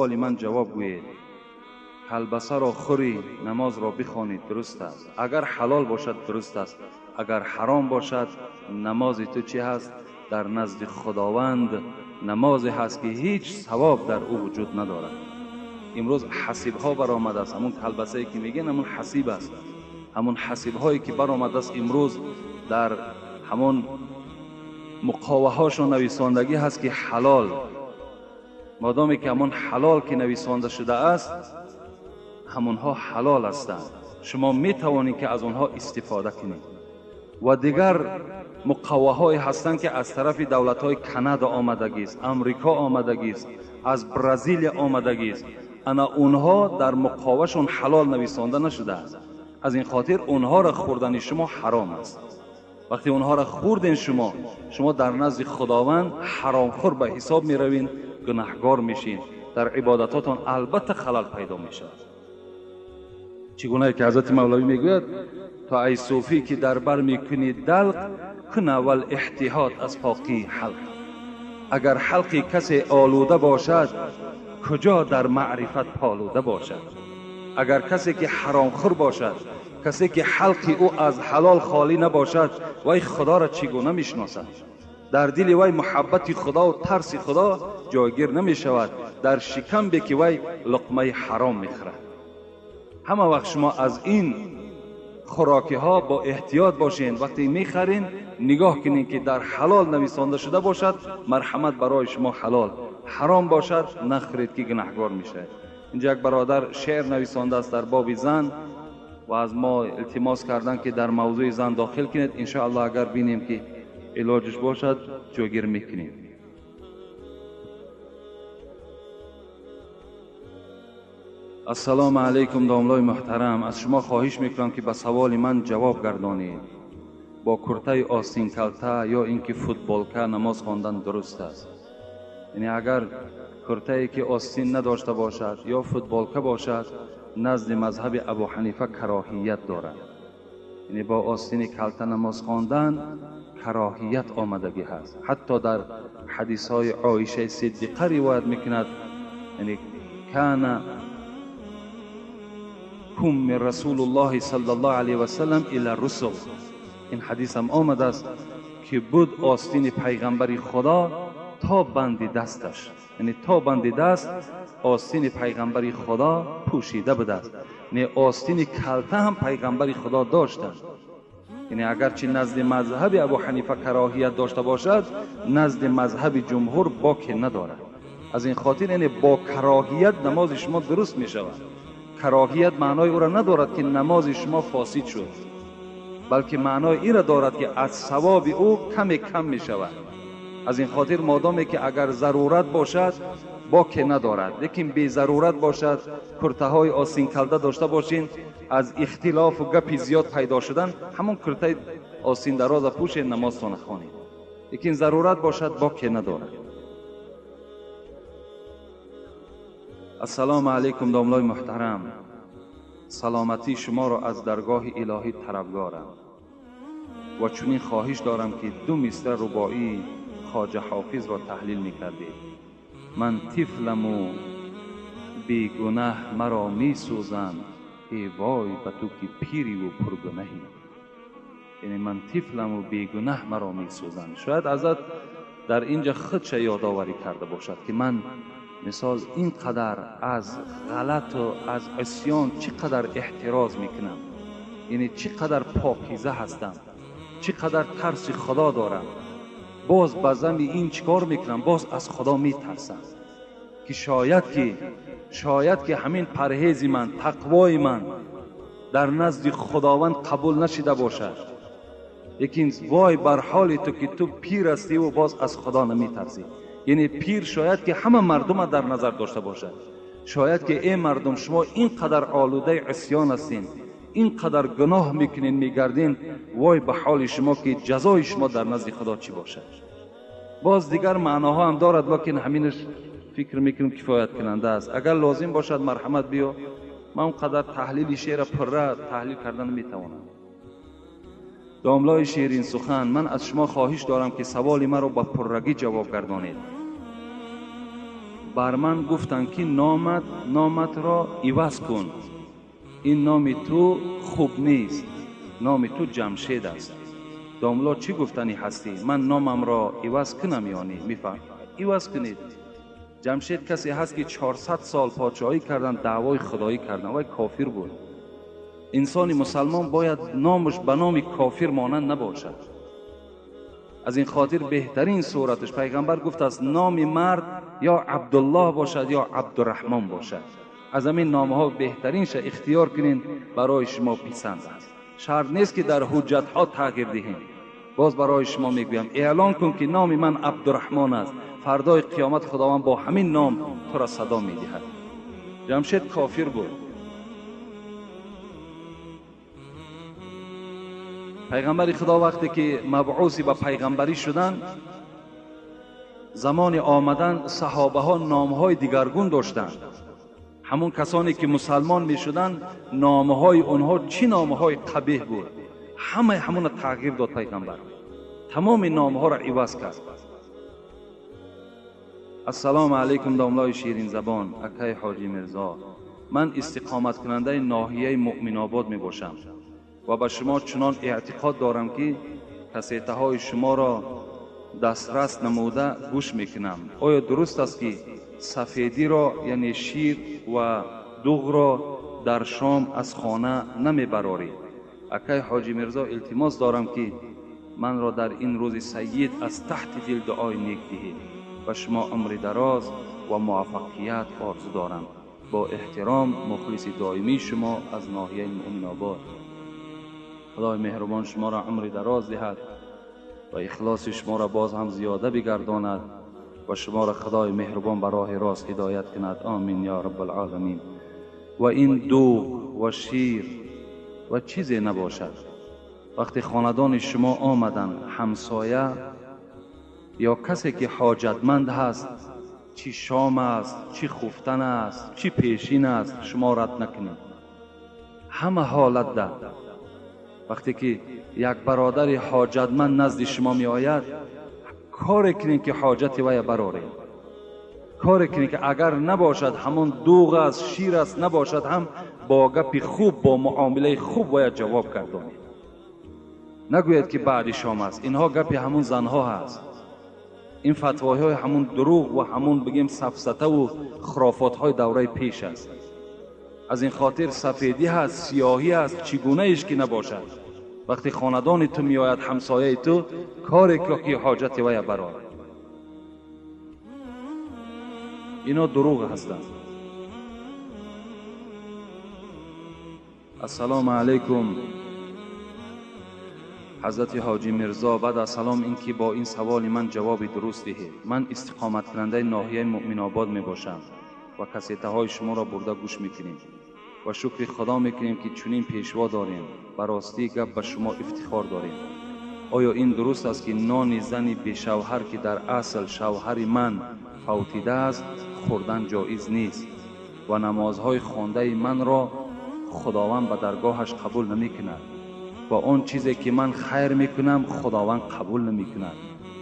саволи ман ҷавоб гӯед. Калбасаро хӯрӣ, намозро бихонӣ, дуруст аст. Агар ҳалол бошад, дуруст аст. Агар ҳаром бошад, намози ту чӣ ҳаст? Дар назди Худованд намозе ҳаст ки ҳеҷ савоб дар ӯ вуҷуд надорад. Имрӯз ҳасибҳо баромадааст. Ҳамун калбасае ки мегӯянд, ҳамун ҳасиб аст. Ҳамун ҳасибҳое ки баромадааст имрӯз дар ҳамон муқоваҳошон нависондагӣ ҳаст ки ҳалол. Модоме ки ҳамон ҳалол ки нависонда шудааст, ҳамонҳо ҳалол ҳастанд. Шумо метавонед ки аз онҳо истифода кунед. Ва дигар муқоваҳое ҳастанд ки аз тарафи давлатҳои Канада омадагист, Амрико омадагист, аз Бразилия омадагист. Ана онҳо дар муқовашон ҳалол нависонда нашудааст. Аз ин хотир онҳоро хӯрдани шумо ҳаром аст. Вақте онҳоро хӯрден шумо дар назди Худованд ҳаромхӯр ба ҳисоб меравед, гунаҳгор мешин. Дар ибодатотон албатта халал пайдо мешавад. Чӣ гунае ки ҳазрати Мавлавӣ мегӯяд, то ай суфӣ ки дар бар мекунӣ далқ, кун аввал эҳтиёт аз покии ҳалқ. Агар ҳалқи касе олуда бошад, куҷо дар маърифат полуда бошад? Агар касе ки ҳаромхӯр бошад, касе ки ҳалқи ӯ аз ҳалол холӣ набошад, вай Худоро чӣ гуна мешиносад? Дар дили вай муҳаббати Худо ва тарси Худо ҷойгир намешавад, дар шикамбе ки вай луқмаи ҳаром мехӯрад. Ҳама вақт шумо аз ин хӯрокиҳо бо эҳтиёт бошед. Вақте мехарин, нигоҳ кунед ки дар ҳалол нависонда шуда бошад, марҳамат барои шумо ҳалол. Ҳаром бошад, нахӯред ки гунаҳгор мешавед. Инҷа як бародар шеър нависондааст дар боби зан ва аз мо илтимос кардан ки дар мавзӯи зан дохил кунед. Иншоаллоҳ агар бинем ки илоҷаш бошад, ҷойгир мекунем. Ассалому алайкум, домлои муҳтарам. Аз шумо хоҳиш мекунам ки ба саволи ман ҷавоб гардонед. Бо куртаи остинкалта ё ин ки футболка намоз хондан дуруст аст? Яъне агар куртае ки остин надошта бошад ё футболка бошад, назди мазҳаби Абу Ҳанифа кароҳият дорад. Яъне бо остини калта намоз хондан кароҳият омадагӣ ҳаст. Ҳатто дар ҳадисҳои Оишаи Сиддиқа ривоят мекунад, яъне кана кум Расулуллоҳи саллаллоҳу алайҳи васаллам ила русул. Ин ҳадис ҳам омадааст ки буд остини пайғамбари Худо то банди дасташ, яъне то банди даст остини пайғамбари Худо пӯшида будааст. Яъне остини калта ҳам пайғамбари Худо доштанд. Яъне агарчи назди мазҳаби Абу Ҳанифа кароҳият дошта бошад, назди мазҳаби ҷумҳур боке надорад. Аз ин хотир яъне бо кароҳият намози шумо дуруст мешавад. Кароҳият маънои ӯро надорад ки намози шумо фосид шуд, балки маънои инро дорад ки аз савоби ӯ каме кам мешавад. Аз ин хотир модоме ки агар зарурат бошад, боке надорад, лекин безарурат бошад, куртаҳои остинкалда дошта бошин, аз ихтилофу гапи зиёд пайдо шудан, ҳамон куртаи остиндароза пӯшед, намозтона хонед. Лекин зарурат бошад, боке надорад. Ассалому алайкум, домлои муҳтарам. Саломатии шуморо аз даргоҳи илоҳӣ талабгорам ва чунин хоҳиш дорам ки ду мисра рубоии Хоҷа Ҳофизро таҳлил мекардед. Ман тифламу бегунаҳ маро месӯзанд, эй вой ба ту ки пириву пургунаҳӣ. Яъне ман тифламу бегунаҳ маро месӯзанд. Шояд ҳазрат дар инҷа худша ёдоварӣ карда бошад ки ман мисол ин қадар аз ғалату аз исён чӣ қадар эҳтироз мекунам, яъне чӣ қадар покиза ҳастам, чӣ қадар тарси Худо дорам, боз ба зами ин чӣ кор мекунам, боз аз Худо метарсам ки шояд ки ҳамин парҳези ман, тақвои ман дар назди Худованд қабул нашида бошад. Лекин вой бар ҳоли ту ки ту пир ҳастиву боз аз Худо наметарсӣ. Яъне пир шояд ки ҳама мардума дар назар дошта бошад. Шояд ки эй мардум, шумо ин қадар олудаи исён ҳастин, ин қадар гуноҳ мекунин, мегардин, вой ба ҳоли шумо ки ҷазои шумо дар назди Худо чӣ бошад. Боз дигар маъноҳо ҳам дорад, лекин ҳаминаш фикр мекунам кифоят кунанда аст. Агар лозим бошад, марҳамат биё. Ман он қадар таҳлили шеъра пурра таҳлил кардан наметавонам. Домлои ширин сухан, ман аз шумо хоҳиш дорам ки саволи маро ба пуррагӣ ҷавоб гардонед. Бар ман гуфтанд, ки номатро иваз кун, ин номи ту хуб нест, номи ту Ҷамшед аст. Домло, чӣ гуфтанӣ ҳастӣ? Ман номамро иваз кунам ё не? Мефаҳм, иваз кунед. Ҷамшед касе ҳаст, ки 400 сол подшоҳӣ кардан, даъвои худоӣ кардан, вай кофир буд. Инсони мусалмон бояд номаш ба номи кофир монанд набошад. Аз ин хотир беҳтарин сураташ, пайғамбар гуфтааст, номи мард ё Абдуллоҳ бошад, ё Абдурраҳмон бошад. Аз ҳамин номҳо беҳтаринша ихтиёр кунед, барои шумо писанд аст. Шарт нест, ки дар ҳуҷҷатҳо тағйир диҳем. Боз барои шумо мегӯям, эълон кун, ки номи ман Абдурраҳмон аст. Фардои қиёмат Худованд бо ҳамин ном туро садо медиҳад. Ҷамшед кофир буд. Пайғамбари Худо вақте ки мабъуси ба пайғамбарӣ шуданд, замони омадан саҳобаҳо номҳои дигаргун доштанд. Ҳамон касоне ки мусалмон мешуданд, номҳои онҳо чӣ номҳои қабеҳ буд, ҳамаи ҳамонро тағйир дод пайғамбар, тамоми номҳоро иваз кард. Ассалому алайкум, домлои ширинзабон, акаи Ҳоҷӣ Мирзо. Ман истиқоматкунандаи ноҳияи Муъминобод мебошам ва ба шумо чунон эътиқод дорам, ки кассетаҳои шуморо дастрас намуда гӯш мекунам. Оё дуруст аст, ки сафедиро, яъне шир ва дуғро, дар шом аз хона намебароред? Акаи Ҳоҷӣ Мирзо, илтимос дорам, ки манро дар ин рӯзи сайид аз таҳти дил дуои нек диҳед. Ба шумо умри дароз ва муваффақият орзу дорам. Бо эҳтиром, мухлиси доимии шумо аз ноҳияи Муъминобод. Худои меҳрубон шуморо умри дароз диҳад ва ихлоси шуморо боз ҳам зиёда бигардонад ва шуморо Худои меҳрубон ба роҳи рост ҳидоят кунад. Омин ё раббалъоламин. Ва ин дуғ ва шир ва чизе набошад, вақте хонадони шумо омаданд, ҳамсоя ё касе ки ҳоҷатманд ҳаст, чӣ шом аст, чӣ хуфтан аст, чӣ пешин аст, шумо рад накунед. Ҳама ҳолатда вақте ки як бародари ҳоҷатманд назди шумо меояд, коре кунед, ки ҳоҷати вая бароред. Коре кунед, ки агар набошад, ҳамон дуғ аст, шир аст, набошад ҳам, бо гапи хуб, бо муомилаи хуб бояд ҷавоб гардонед. Нагӯед, ки баъди шом аст. Инҳо гапи ҳамун занҳо ҳаст. Ин фатвоҳои ҳамун дурӯғ ва ҳамун, бигем, сафсатаву хурофотҳои давраи пеш аст. Аз ин хотир сафедӣ ҳаст, сиёҳӣ аст, чӣ гунаеш ки набошад, вақте хонадони ту меояд, ҳамсояи ту, коре ки ҳоҷати вая барор. Ино дурӯғ ҳастанд. Ассалому алайкум, ҳазрати Ҳоҷӣ Мирзо. Баъд аз салом, ин ки бо ин саволи ман ҷавоби дуруст диҳед. Ман истиқоматкунандаи ноҳияи Муъминобод мебошам ва кассетаҳои шуморо бурда гӯш мекунем ва шукри Худо мекунем, ки чунин пешво дорем. Ба ростии гап, ба шумо ифтихор дорем. Оё ин дуруст аст, ки нони зани бешавҳар, ки дар асл шавҳари ман фавтидааст, хӯрдан ҷоиз нест ва намозҳои хондаи манро Худованд ба даргоҳаш қабул намекунад ва он чизе ки ман хайр мекунам, Худованд қабул намекунад?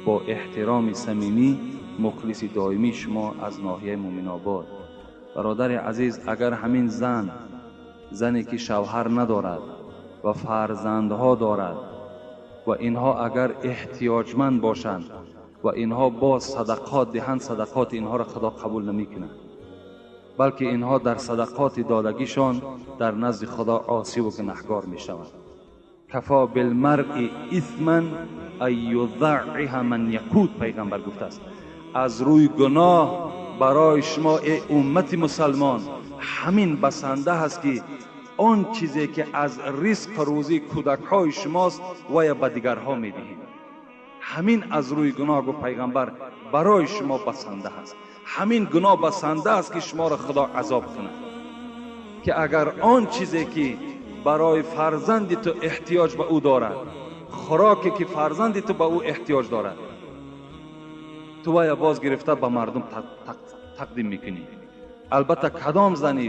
Бо эҳтироми самимӣ, мухлиси доимии шумо аз ноҳияи Муъминобод. Бародари азиз, агар ҳамин зан, зане ки шавҳар надорад ва фарзандҳо дорад, ва инҳо агар эҳтиёҷманд бошанд ва инҳо боз садақот диҳанд, садақоти инҳоро Худо қабул намекунад, балки инҳо дар садақоти додагишон дар назди Худо осиву гунаҳгор мешаванд. Кафо билмаръи исман ан юзаъиҳа ман якуд, пайғамбар гуфтааст. Аз рӯи гуноҳ барои шумо, э уммати мусалмон, ҳамин басанда ҳаст, ки он чизе ки аз ризқу рӯзии кӯдакҳои шумост, вая ба дигарҳо медиҳед. Ҳамин аз рӯи гуноҳ, гуфт пайғамбар, барои шумо басанда ҳаст. Ҳамин гуноҳ басанда аст, ки шуморо Худо азоб кунад, ки агар он чизе ки барои фарзанди ту эҳтиёҷ ба ӯ дорад, хӯроке ки фарзанди ту ба ӯ эҳтиёҷ дорад, ту вая боз гирифта ба мардум тақдим мекунӣ. Албатта, кадом зани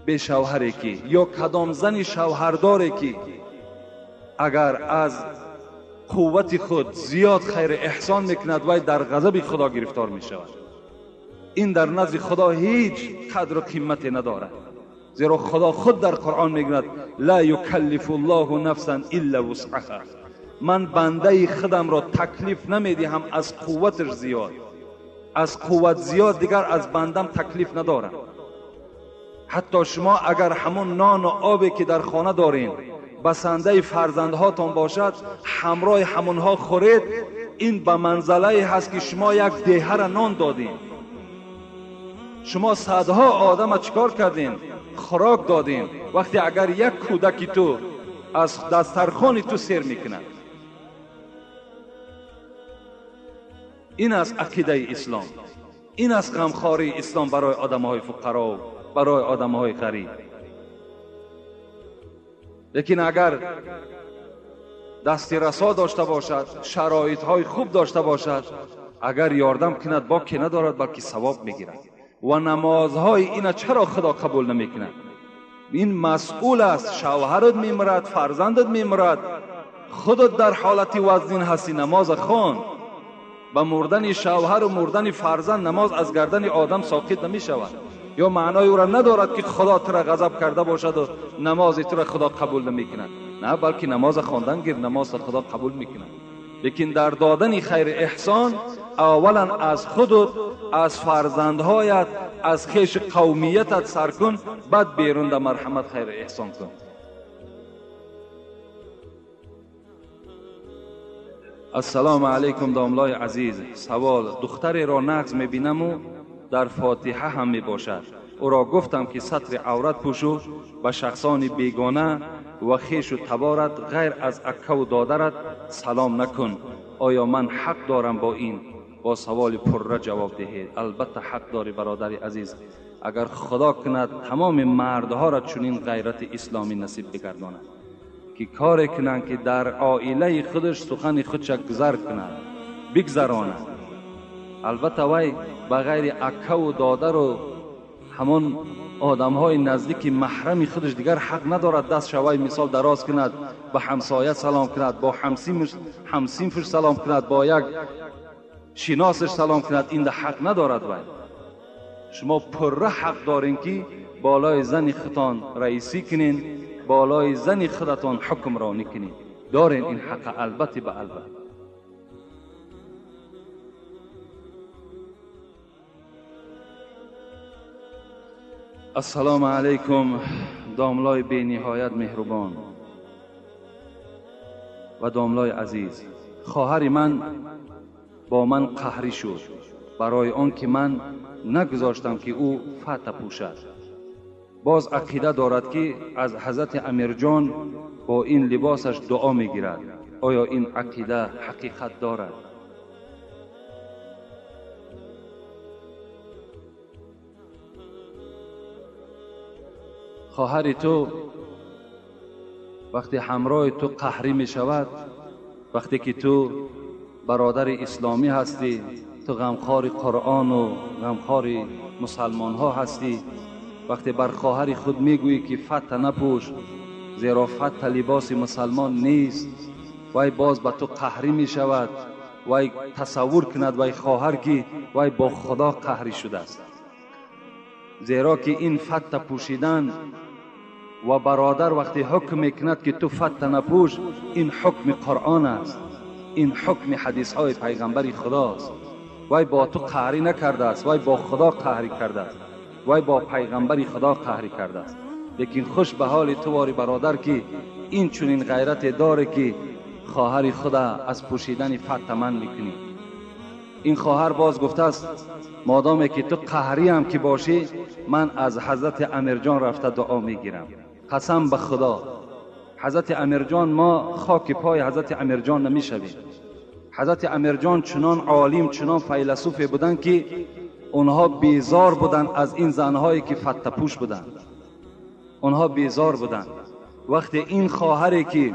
бешавҳаре ки ё кадом зани шавҳардоре ки агар аз қуввати худ зиёд хайри эҳсон мекунад, вай дар ғазаби Худо гирифтор мешавад. Ин дар назди Худо ҳеҷ қадру қимате надорад. Зеро Худо худ дар Қуръон мегӯяд: ла юкаллифу Аллоҳу нафсан илла вусъаҳа. Ман бандаи худамро таклиф намедиҳам аз қувваташ зиёд, аз қувват зиёд дигар аз бандам таклиф надорам. Ҳатто шумо агар ҳамон нону обе ки дар хона доред басандаи фарзандҳотон бошад, ҳамроҳи ҳамонҳо хӯред, ин ба манзалае ҳаст ки шумо як деҳара нон додед. Шумо садҳо одама чикор кардем? Хӯрок додем. Вақте агар як кӯдаки ту аз дастархони ту сер мекунад. Ин аст ақидаи ислом, ин аст ғамхории ислом барои одамҳои фуқаро, барои одамҳои ғариб. Лекин агар дасти расо дошта бошад, шароитҳои хуб дошта бошад, агар ёрдам кунад боке надорад, балки савоб мегирад. Ва намозҳои ина чаро Худо қабул намекунад? Ин масъул аст. Шавҳарат мемирад, фарзандат мемирад, худат дар ҳолати вазнин ҳастӣ, намоз хон. Ба мурдани шавҳару мурдани фарзанд намоз аз гардани одам соқит намешавад. Ё маънои ӯро надорад ки Худо тура ғазаб карда бошаду намози тура Худо қабул намекунад. На, балки намоз хондан гир, намозро Худо қабул мекунад. Лекин дар додани хайри эҳсон аввалан аз худут, аз фарзандҳоят, аз хеши қавмиятат сар кун, баъд берун да марҳамат хайри эҳсон кун. Ассалому алайкум домлои азиз. Савол: духтареро нағз мебинаму дар фотиҳа ҳам мебошад. Ӯро гуфтам ки сатри аврат пӯшу, ба шахсони бегона ва хешу таборат ғайр аз аккаву додарат салом накун. Оё ман ҳақ дорам бо ин? Бо саволи пурра ҷавоб диҳед. Албатта ҳақ дорӣ бародари азиз. Агар Худо кунад тамоми мардҳоро чунин ғайрати исломӣ насиб бигардонад ки коре кунанд ки дар оилаи худаш сухани худша гузар кунад, бигзаронад. Албатта вай ба ғайри аккаву додару ҳамон одамҳои наздики маҳрами худаш дигар ҳақ надорад даст шавай мисол дароз кунад, ба ҳамсоя салом кунад, бо ҳамсинфуш салом кунад, бо як шиносаш салом кунад. Ин ҳақ надорад вай. Шумо пурра ҳақ дорем ки болои зани худтон раисӣ кунед, болои зани худатон ҳукмронӣ кунед. Дорем ин ҳақа албатта ба албат. Ассалому алайкум домлои бениҳоят меҳрубон ва домлои азиз. Хоҳари ман бо ман қаҳрӣ шуд барои он ки ман нагузоштам ки ӯ фата пӯшад. Боз ақида дорад ки аз ҳазрати Амирҷон бо ин либосаш дуо мегирад. Оё ин ақида ҳақиқат дорад? Хоҳари ту вақте ҳамроҳи ту қаҳрӣ мешавад, вақте ки ту бародари исломӣ ҳастӣ, ту ғамхори Қуръону ғамхори мусалмонҳо ҳастӣ, вақте бар хоҳари худ мегӯӣ ки фата напӯш, зеро фата либоси мусалмон нест, вай боз ба ту қаҳрӣ мешавад. Вай тасаввур кунад вай хоҳар ки вай бо Худо қаҳрӣ шудааст. Зеро ки ин фата пӯшидан ва бародар вақте ҳукм мекунад ки ту фата напӯш, ин ҳукми Қуръон аст, ин ҳукми ҳадисҳои пайғамбари Худост. Вай бо ту қаҳрӣ накардааст, вай бо Худо қаҳрӣ кардааст, вай бо пайғамбари Худо қаҳрӣ кардааст. Лекин хуш ба ҳоли ту вори бародар ки ин чунин ғайрате доре ки хоҳари худа аз пӯшидани фата ман мекунӣ. Ин хоҳар боз гуфтааст: модоме ки ту қаҳриам ки бошӣ, ман аз ҳазрати Амирҷон рафта дуо мегирам. Қасам ба Худо, ҳазрати Амирҷон, мо хоки пои ҳазрати Амирҷон намешавем. Ҳазрати Амирҷон чунон олим, чунон файласуфе буданд ки онҳо безор буданд аз ин занҳое ки фаттапӯш буданд. Онҳо безор буданд. Вақте ин хоҳаре ки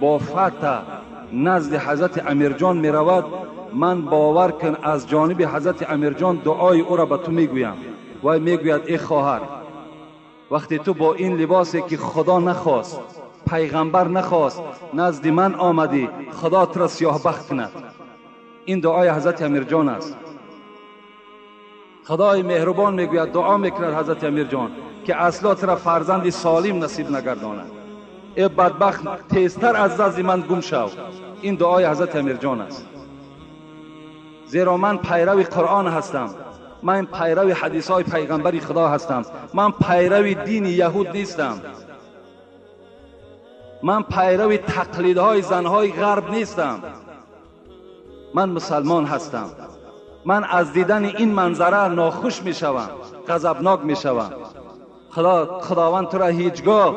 бо фата назди ҳазрати Амирҷон меравад, ман бовар кун аз ҷониби ҳазрати Амирҷон дуои ӯро ба ту мегӯям. Вай мегӯяд: э хоҳар, вақте ту бо ин либосе ки Худо нахост, пайғамбар нахост, назди ман омадӣ, Худо туро сиёҳбахт кунад. Ин дуои ҳазрати Амирҷон аст. Худои меҳрубон мегӯяд, дуо мекунад ҳазрати Амирҷон ки асло тура фарзанди солим насиб нагардонад. Э бадбахт, тезтар аз назди ман гум шав. Ин дуои ҳазрати Амирҷон аст. Зеро ман пайрави Қуръон ҳастам, ман пайрави ҳадисҳои пайғамбари Худо ҳастам, ман пайрави дини яҳуд нестам, ман пайрави тақлидҳои занҳои ғарб нестам, ман мусалмон ҳастам. Ман аз дидани ин манзара нохуш мешавам, ғазабнок мешавам. Худованд тура ҳеҷ гоҳ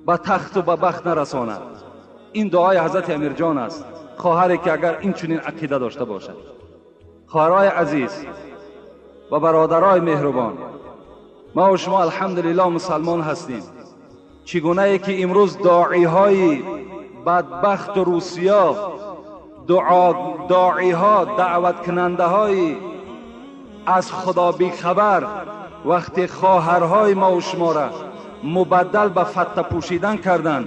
ба тахту ба бахт нарасонад. Ин дуои ҳазрати Амирҷон аст. Хоҳаре ки агар ин чунин ақида дошта бошад. Хоҳарҳои азиз ва бародарои меҳрубон, ма ва шумо алҳамдулиллоҳ мусалмон ҳастем. Чӣ гунае ки имрӯз доиҳои бадбахту русия, доиҳо, даъваткунандаҳои аз худо бехабар вақте хоҳарҳои ма ва шуморо мубаддал ба фатта пӯшидан карданд,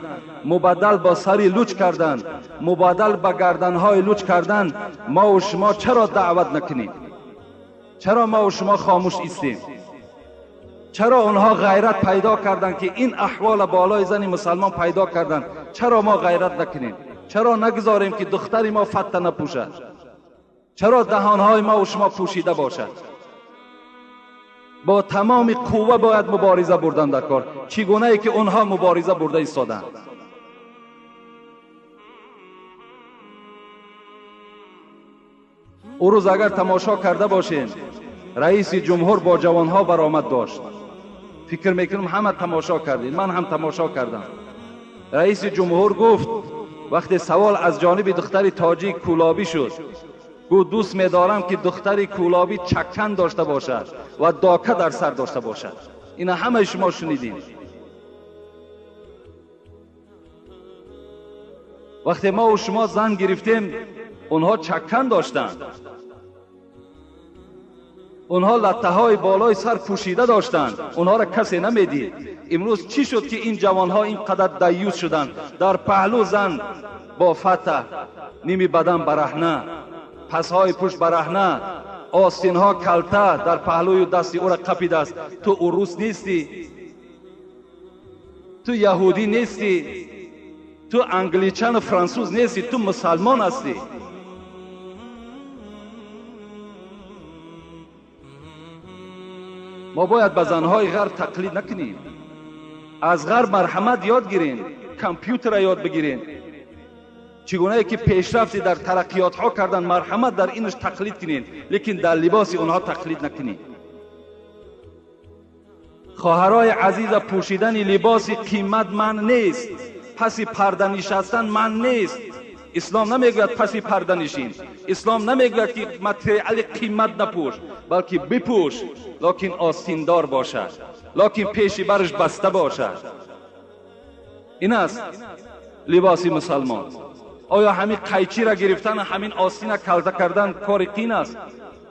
мубаддал ба сари луч карданд, мубаддал ба гарданҳои луч карданд, ма ва шумо чаро даъват накунем? Чаро ма ва шумо хомӯш истем? Чаро онҳо ғайрат пайдо карданд ки ин аҳвола болои зани мусалмон пайдо карданд? Чаро мо ғайрат накунем? Чаро нагузорем ки духтари мо фатта напӯшад? Чаро даҳонҳои ма ва шумо пӯшида бошад? Бо тамоми қувва бояд мубориза бурдан дар кор, чӣ гунае ки онҳо мубориза бурда истоданд. Ӯ рӯз агар тамошо карда бошем, раиси ҷумҳур бо ҷавонҳо баромад дошт. Фикр мекунам ҳама тамошо кардед, ман ҳам тамошо кардам. Раиси ҷумҳур гуфт, вақте савол аз ҷониби духтари тоҷик кӯлобӣ шуд, гуфт дӯст медорам ки духтари кӯлобӣ чаккан дошта бошад ва дока дар сар дошта бошад. Ина ҳамаи шумо шунидем. Вақте мо ва шумо зан гирифтем, онҳо чаккан доштанд, онҳо латтаҳои болои сар пӯшида доштанд, онҳоро касе намедид. Имрӯз чӣ шуд ки ин ҷавонҳо ин қадар даюс шуданд? Дар паҳлӯ зан бо фата, ними бадан бараҳна, пасҳои пушт бараҳна, остинҳо калта дар паҳлӯю дасти ӯра қапидааст. Ту урус нестӣ, ту яҳудӣ нестӣ, ту англичану франсуз нестӣ, ту мусалмон ҳастӣ. Мо бояд ба занҳои ғарб тақлид накунем. Аз ғарб марҳамат ёд гирем, компютера ёд бигирем. Чӣ гунае ки пешрафти дар тараққиётҳо кардан, марҳамат дар инаш тақлид кунем, лекин дар либоси онҳо тақлид накунем. Хоҳарои азиза, пӯшидани либоси қимат манъ нест, паси парда нишастан манъ нест. Ислом намегӯяд паси парда нишин, ислом намегӯяд ки материали қимат напӯш, балки бипӯш, локин остиндор бошад, локин пеши барш баста бошад. Ин аст либоси мусалмон. Оё ҳамин қайчиро гирифтан, ҳамин остина калта кардан кори қин аст?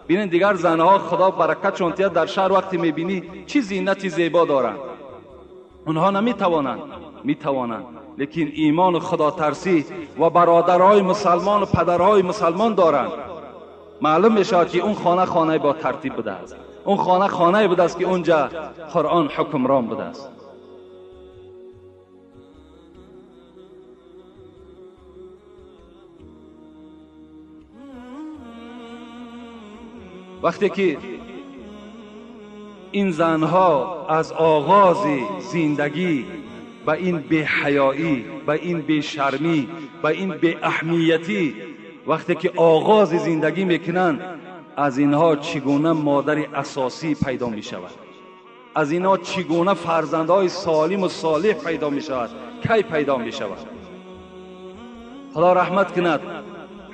Бинед дигар занҳо, худо баракатшон диҳад, дар шаҳр вақте мебинӣ чӣ зинати зебо доранд. Онҳо наметавонанд, метавонанд, лекин имону худотарсӣ ва бародарҳои мусалмону падарҳои мусалмон доранд. Маълум мешавад ки он хона хонаи бо тартиб будааст, он хона хонае будааст ки онҷа Қуръон ҳукмрон будааст. Вақте ки ин занҳо аз оғози зиндагӣ ба ин беҳаёӣ, ба ин бешармӣ, ба ин беаҳамиятӣ вақте ки оғози зиндагӣ мекунанд, аз инҳо чӣ гуна модари асосӣ пайдо мешавад? Аз инҳо чӣ гуна фарзандҳои солиму солеҳ пайдо мешавад? Кай пайдо мешавад? Худо раҳмат кунад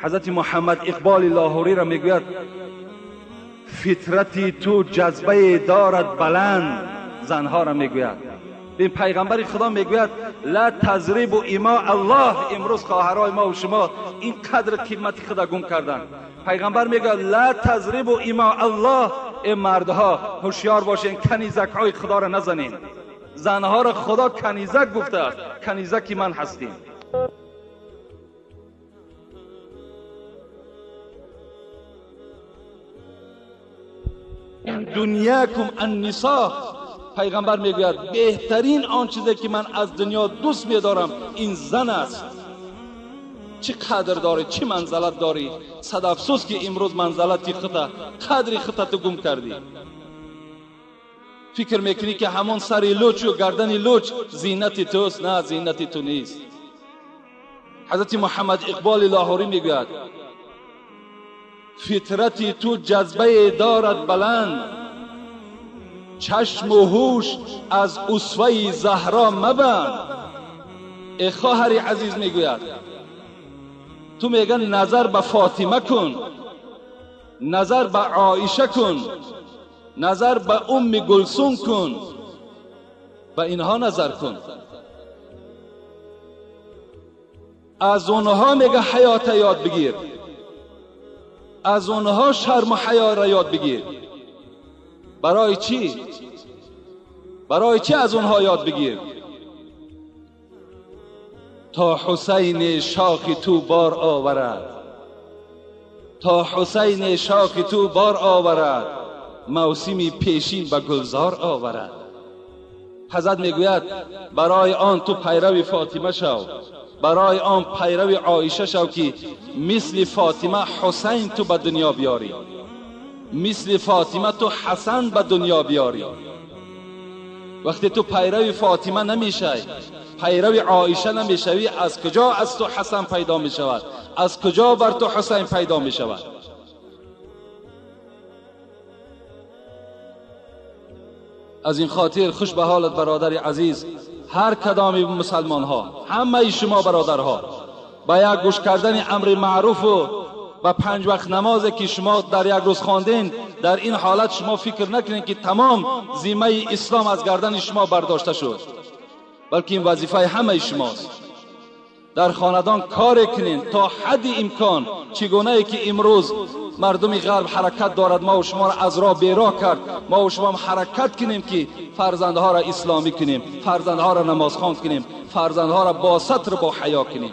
ҳазрати Муҳаммад Иқболи Лоҳуриро мегӯяд: фитрати ту ҷазбае дорад баланд. Занҳоро мегӯяд. Бин пайғамбари Худо мегӯяд: ла тазрибу има Аллоҳ. Имрӯз хоҳарои мо ва шумо ин қадр қимати худа гум карданд. Пайғамбар мегӯяд: ла тазрибу има Аллоҳ. Э мардҳо, ҳушёр бошен, канизакҳои Худоро назанед. Занҳоро Худо канизак гуфтааст, канизаки ман ҳастем. Дунякум ан-нисо. Пайғамбар мегӯяд беҳтарин он чизе ки ман аз дунё дӯст медорам ин зан аст. Чӣ қадр дорӣ, чӣ манзалат дорӣ. Сад афсӯс ки имрӯз манзалати хута, қадри хута ту гум кардӣ. Фикр мекунӣ ки ҳамон сари лучу гардани луч зинати туст. На, зинати ту нест. Ҳазрати Муҳаммад Иқболи Лоҳурӣ мегӯяд фитрати ту ҷазбае дорад баланд, чашму ҳуш аз усваи заҳро мабанд. Э хоҳари азиз, мегӯяд ту мегӯяд назар ба Фотима кун, назар ба Оиша кун, назар ба Умми Гулсум кун, ба инҳо назар кун. Аз онҳо мега ҳаёта ёд бигир, аз онҳо шарму ҳаёра ёд бигир. Барои чӣ? Барои чӣ аз онҳо ёд бигир? То Ҳусайни шохи ту бор оварад, то Ҳусайни шохи ту бор оварад, мавсими пешин ба гулзор оварад. Ҳазрат мегӯяд барои он ту пайрави Фотима шав, барои он пайрави Оиша шав ки мисли Фотима Ҳусайн ту ба дунё биёрӣ, мисли Фотима ту Ҳасан ба дунё биёрӣ. Вақте ту пайрави Фотима намешавӣ, пайрави Оиша намешавӣ, аз куҷо аз ту Ҳасан пайдо мешавад? Аз куҷо бар ту Ҳусайн пайдо мешавад? Аз ин хотир хуш ба ҳолат бародари азиз, ҳар кадоми мусалмонҳо, ҳамаи шумо бародарҳо ба як гӯш кардани амри маъруфу ба панҷ вақт намозе ки шумо дар як рӯз хонден, дар ин ҳолат шумо фикр накунед ки тамом зиммаи ислом аз гардани шумо бардошта шуд, балки ин вазифаи ҳамаи шумост. Дар хонадон коре кунед то ҳадди имкон, чӣ гунае ки имрӯз мардуми ғарб ҳаракат дорад, мо шуморо аз роҳ бероҳ кард, мо шумоам ҳаракат кунем ки фарзандҳоро исломӣ кунем, фарзандҳоро намозхон кунем, фарзандҳоро бо сатр бо ҳаё кунем.